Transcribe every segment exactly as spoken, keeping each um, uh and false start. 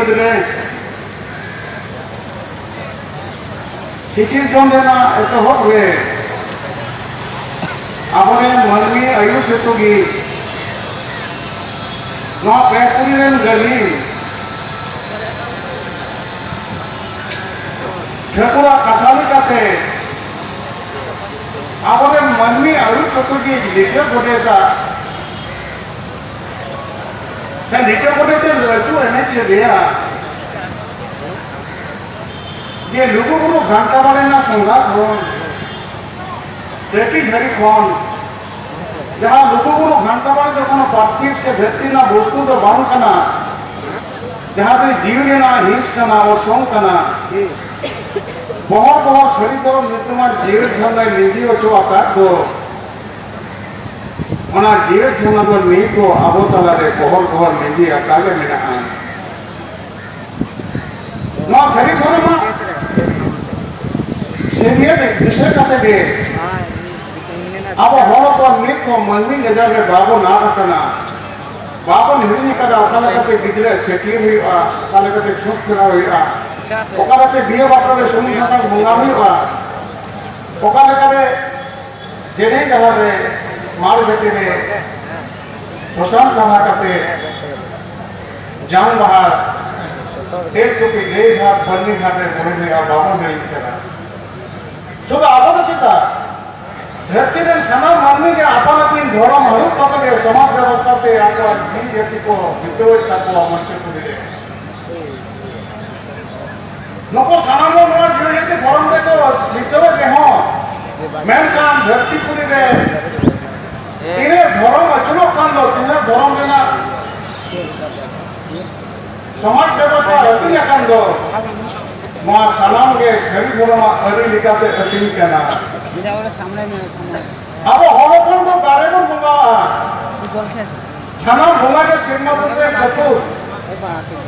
ᱨᱮ ᱥᱤᱥᱤᱨ ᱡᱚᱱ ᱨᱮᱱᱟᱜ ᱮᱛᱚᱦᱚᱵ ᱨᱮ ᱟᱵᱚᱨᱮᱱ ᱢᱟᱹᱱᱢᱤ ᱟᱹᱭᱩᱨ ᱥᱮᱛᱩ ᱜᱮ ᱱᱚᱣᱟ ᱯᱮ ᱯᱩᱨᱤ ᱨᱮᱱ ᱜᱟᱹᱞᱤᱢ ᱴᱷᱟᱹᱠᱩᱨᱟᱜ ᱠᱟᱛᱷᱟ ᱞᱮᱠᱟᱛᱮ ᱟᱵᱚᱨᱮᱱ ᱢᱟᱹᱱᱢᱤ ᱟᱹᱭᱩᱨ ᱥᱮᱛᱩ ᱜᱮ ᱞᱤᱴᱟᱹ ᱜᱚᱰᱮᱛᱟᱜ ᱥᱮ ᱞᱤᱴᱟᱹ ᱜᱚᱰᱮᱛ ᱮ ᱟᱹᱪᱩ ᱮᱱᱮᱡ ᱞᱮᱫᱮᱭᱟ ᱡᱮ ᱞᱩᱜᱩᱵᱩᱨᱩ ᱜᱷᱟᱱᱴᱟ ᱵᱟᱲᱮ ᱨᱮᱱᱟᱜ ᱥᱚᱸᱜᱷᱟ ᱠᱷᱚᱱ, ᱴᱟᱹᱴᱤ ᱡᱷᱟᱹᱨᱤ ᱠᱷᱚᱱ, ᱡᱟᱦᱟᱸ ᱞᱩᱜᱩᱵᱩᱨᱩ ᱜᱷᱟᱱᱴᱟ ᱵᱟᱲᱮ ᱫᱚ ᱠᱳᱱᱳ ᱯᱟᱨᱛᱷᱤᱵ ᱥᱮ ᱫᱷᱟᱹᱨᱛᱤ ᱨᱮᱱᱟᱜ ᱵᱚᱥᱛᱩ ᱫᱚ ᱵᱟᱝ ᱠᱟᱱᱟ, ᱡᱟᱦᱟᱸ ᱫᱚ ᱡᱤᱣᱤ ᱨᱮᱱᱟᱜ ᱦᱤᱸᱥ ᱠᱟᱱᱟ, ᱚᱨᱥᱚᱝ ᱠᱟᱱᱟ᱾ ᱵᱚᱦᱚᱜ ᱵᱚᱦᱚᱜ ᱥᱟᱹᱨᱤ ᱫᱷᱚᱨᱚᱢ ᱧᱩᱛᱩᱢᱟᱱ ᱡᱤᱭᱟᱹᱲ ᱡᱷᱟᱨᱱᱟᱭ ᱞᱤᱸᱡᱤ ᱦᱚᱪᱚ ᱟᱠᱟᱫ ᱫᱚ, ᱚᱱᱟ ᱡᱤᱭᱟᱹᱲ ᱡᱷᱟᱨᱱᱟ ᱫᱚ ᱱᱤᱛ ᱦᱚᱸ ᱟᱵᱚ ᱛᱟᱞᱟᱨᱮ ᱵᱚᱦᱚᱜ ᱵᱚᱦᱚᱜ ᱞᱤᱸᱡᱤ ᱟᱠᱟ ᱜᱮ ᱢᱮᱱᱟᱜᱼᱟ᱾ ᱱᱚᱣᱟ ᱥᱟᱹᱨᱤ ᱫᱷᱚᱨᱚᱢᱟᱜ ᱥᱟᱹᱨᱤᱭᱟᱹ ᱫᱤᱥᱟᱹ ᱠᱟᱛᱮ ᱜᱮ ᱟᱵᱚ ᱦᱚᱲ ᱦᱚᱯᱚᱱ ᱱᱤᱛ ᱦᱚᱸ ᱢᱟᱹᱱᱢᱤ ᱜᱟᱡᱟᱲ ᱨᱮ ᱵᱟᱵᱚᱱ ᱟᱫ ᱟᱠᱟᱱᱟ, ᱵᱟᱵᱚᱱ ᱦᱤᱲᱤᱧ ᱟᱠᱟᱫᱟ᱾ ᱚᱠᱟ ᱞᱮᱠᱟᱛᱮ ᱜᱤᱫᱽᱨᱟᱹ ᱪᱷᱟᱹᱴᱭᱟᱹᱨ ᱦᱩᱭᱩᱜᱼᱟ, ᱚᱠᱟ ᱞᱮᱠᱟᱛᱮ ᱪᱷᱩᱛ ᱯᱷᱮᱨᱟᱣ ᱦᱩᱭᱩᱜᱼᱟ, ᱚᱠᱟ ᱞᱮᱠᱟᱛᱮ ᱵᱤᱦᱟᱹ ᱵᱟᱯᱞᱟ ᱨᱮ ᱥᱩᱱᱩᱢ ᱥᱟᱥᱟᱝ ᱵᱚᱸᱜᱟ ᱦᱩᱭᱩᱜᱼᱟ, ᱚᱠᱟ ᱞᱮᱠᱟᱨᱮ ᱡᱮᱨᱮᱧ ᱰᱟᱦᱟᱨ ᱨᱮ ᱢᱟᱲ ᱜᱷᱟᱴᱤ ᱨᱮ ᱥᱚᱥᱟᱱ ᱥᱟᱞᱦᱟ ᱠᱟᱛᱮ ᱡᱟᱝ ᱵᱟᱦᱟ ᱛᱮᱞ ᱠᱚᱯᱤ ᱜᱟᱹᱭ ᱜᱷᱟᱴ ᱵᱟᱹᱨᱱᱤ ᱜᱷᱟᱴ ᱨᱮ ᱵᱚᱦᱮᱞ ᱦᱩᱭᱩᱜᱼᱟ, ᱵᱟᱵᱚᱱ ᱦᱤᱲᱤᱧ ᱠᱟᱫᱟ᱾ ᱥᱩᱫᱷᱩ ᱟᱵᱚ ᱫᱚ ᱪᱮᱫᱟᱜ, ᱫᱷᱟᱹᱨᱛᱤ ᱨᱮᱱ ᱥᱟᱱᱟᱢ ᱢᱟᱹᱱᱢᱤ ᱜᱮ ᱟᱯᱟᱱ ᱟᱹᱯᱤᱱ ᱫᱷᱚᱨᱚᱢ ᱦᱟᱹᱨᱩᱵ ᱠᱟᱛᱮ ᱜᱮ ᱥᱚᱢᱟᱡᱽ ᱵᱮᱵᱚᱥᱛᱷᱟ ᱛᱮ ᱟᱠᱚᱣᱟᱜ ᱡᱤᱣᱤ ᱡᱟᱹᱛᱤ ᱠᱚ ᱵᱤᱛᱟᱹᱣᱮᱫ ᱛᱟᱠᱚᱣᱟ ᱢᱚᱧᱪᱚᱯᱩᱨᱤ ᱨᱮ᱾ ᱱᱩᱠᱩ ᱥᱟᱱᱟᱢ ᱦᱚᱲ ᱱᱚᱣᱟ ᱡᱤᱣᱤ ᱡᱟᱹᱛᱤ ᱫᱷᱚᱨᱚᱢ ᱨᱮᱠᱚ ᱵᱤᱛᱟᱹᱣᱮᱫ ᱨᱮᱦᱚᱸ, ᱢᱮᱱᱠᱷᱟᱱ ᱫᱷᱟᱹᱨᱛᱤ ᱯᱩᱨᱤ ᱨᱮ ᱛᱤᱱᱟᱹᱜ ᱫᱷᱚᱨᱚᱢ ᱟᱹᱪᱩᱨᱚᱜ ᱠᱟᱱ ᱫᱚ, ᱛᱤᱱᱟᱹᱜ ᱫᱷᱚᱨᱚᱢ ᱨᱮᱱᱟᱜ ᱥᱚᱢᱟᱡᱽ ᱵᱮᱵᱚᱥᱛᱷᱟ ᱦᱟᱹᱴᱤᱧ ᱟᱠᱟᱱ ᱫᱚ, ᱱᱚᱣᱟ ᱥᱟᱱᱟᱢ ᱜᱮ ᱥᱟᱹᱨᱤ ᱫᱷᱚᱨᱚᱢᱟᱜ ᱟᱹᱨᱤ ᱞᱮᱠᱟᱛᱮ ᱦᱟᱹᱴᱤᱧ ᱠᱟᱱᱟ᱾ ᱥᱟᱢᱱᱮ ᱢᱮ, ᱥᱟᱢᱱᱮ᱾ ᱟᱵᱚ ᱦᱚᱲ ᱦᱚᱯᱚᱱ ᱫᱚ ᱫᱟᱨᱮ ᱵᱚᱱ ᱵᱚᱸᱜᱟᱣᱟᱜᱼᱟ᱾ ᱥᱟᱱᱟᱢ ᱵᱚᱸᱜᱟ ᱜᱮ ᱥᱮᱨᱢᱟ ᱵᱩᱨᱩ ᱨᱮ ᱴᱷᱟᱹᱠᱩᱨ᱾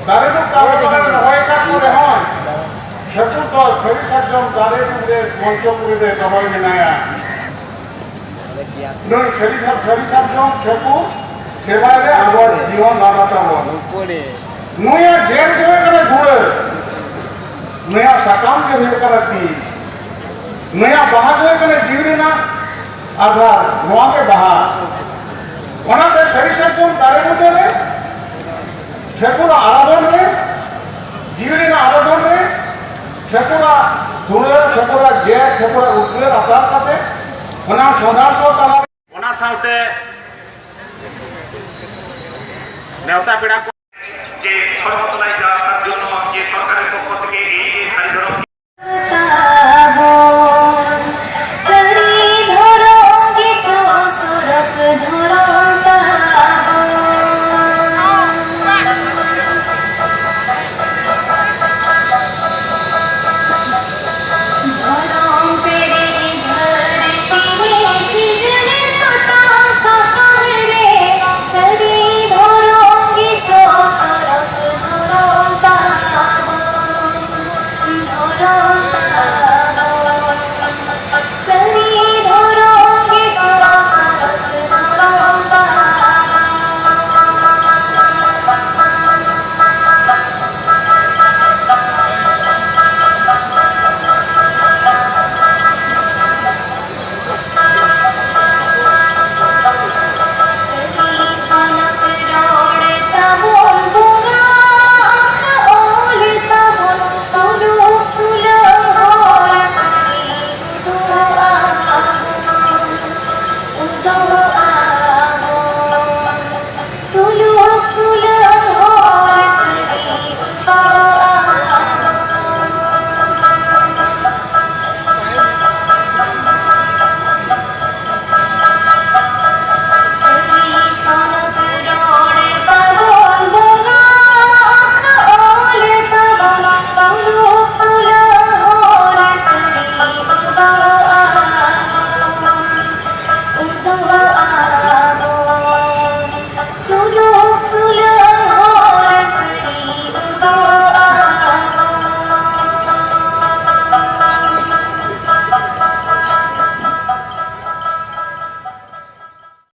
ᱫᱟᱨᱮ ᱵᱩᱴᱟᱹ ᱨᱮ ᱨᱚᱦᱚᱭ ᱟᱠᱟᱫ ᱠᱚ ᱨᱮᱦᱚᱸ, ᱴᱷᱟᱹᱠᱩᱨ ᱫᱚ ᱥᱟᱹᱨᱤ ᱥᱟᱨᱡᱚᱢ ᱫᱟᱨᱮ ᱵᱩᱴᱟᱹ ᱨᱮ, ᱢᱚᱧᱪᱚᱯᱩᱨᱤ ᱨᱮ ᱨᱚᱦᱚᱭ ᱢᱮᱱᱟᱭᱟ᱾ ᱱᱩᱭ ᱥᱟᱹᱨᱤ ᱥᱟᱨ-, ᱥᱟᱹᱨᱤ ᱥᱟᱨᱡᱚᱢ ᱴᱷᱟᱹᱠᱩᱨ ᱥᱮᱵᱟ ᱨᱮ ᱟᱵᱚᱣᱟᱜ ᱡᱤᱭᱚᱱ ᱞᱟᱜᱟ ᱛᱟᱵᱚᱱ᱾ ᱱᱩᱭᱟᱜ ᱜᱮᱨ ᱜᱮ ᱦᱩᱭᱩᱜ ᱠᱟᱱᱟ ᱫᱷᱩᱲᱟᱹ, ᱱᱩᱭᱟᱜ ᱥᱟᱠᱟᱢ ᱜᱮ ᱦᱩᱭᱩᱜ ᱠᱟᱱᱟ ᱛᱤ, ᱱᱩᱭᱟᱜ ᱵᱟᱦᱟ ᱜᱮ ᱦᱩᱭᱩᱜ ᱠᱟᱱᱟ ᱡᱤᱣᱤ ᱨᱮᱱᱟᱜ ᱟᱫᱷᱟᱨ᱾ ᱱᱚᱣᱟ ᱜᱮ ᱵᱟᱦᱟ᱾ ᱚᱱᱟᱛᱮ ᱥᱟᱹᱨᱤ ᱥᱟᱨᱡᱚᱢ ᱫᱟᱨᱮ ᱵᱩᱴᱟᱹ ᱨᱮ, ᱴᱷᱟᱹᱠᱩᱨᱟᱜ ᱟᱨᱟᱫᱷᱚᱱ ᱨᱮ, ᱡᱤᱣᱤ ᱨᱮᱱᱟᱜ ᱟᱨᱟᱫᱷᱚᱱ ᱨᱮ, ᱴᱷᱟᱹᱠᱩᱨᱟᱜ ᱫᱷᱩᱲᱟᱹ, ᱴᱷᱟᱹᱠᱩᱨᱟᱜ ᱡᱮᱨ, ᱴᱷᱟᱹᱠᱩᱨᱟᱜ ᱩᱫᱽᱜᱟᱹᱨ ᱟᱛᱟᱨ ᱠᱟᱛᱮ ᱚᱱᱟ ᱥᱚᱸᱫᱷᱟᱲ ᱥᱚ ᱛᱟᱞᱟ ᱨᱮ ᱚᱱᱟ ᱥᱟᱶᱛᱮ ᱱᱮᱣᱛᱟ ᱯᱮᱲᱟ ᱠᱚ ᱡᱮ ᱫᱷᱚᱨᱢᱚᱛᱚᱞᱟ ᱡᱟ ᱥᱟᱨᱡᱚᱢ ᱱᱚᱣᱟ ᱡᱮ ᱥᱚᱨᱠᱟᱨᱮᱨ ᱯᱚᱠᱠᱷᱚ ᱛᱷᱮᱠᱮ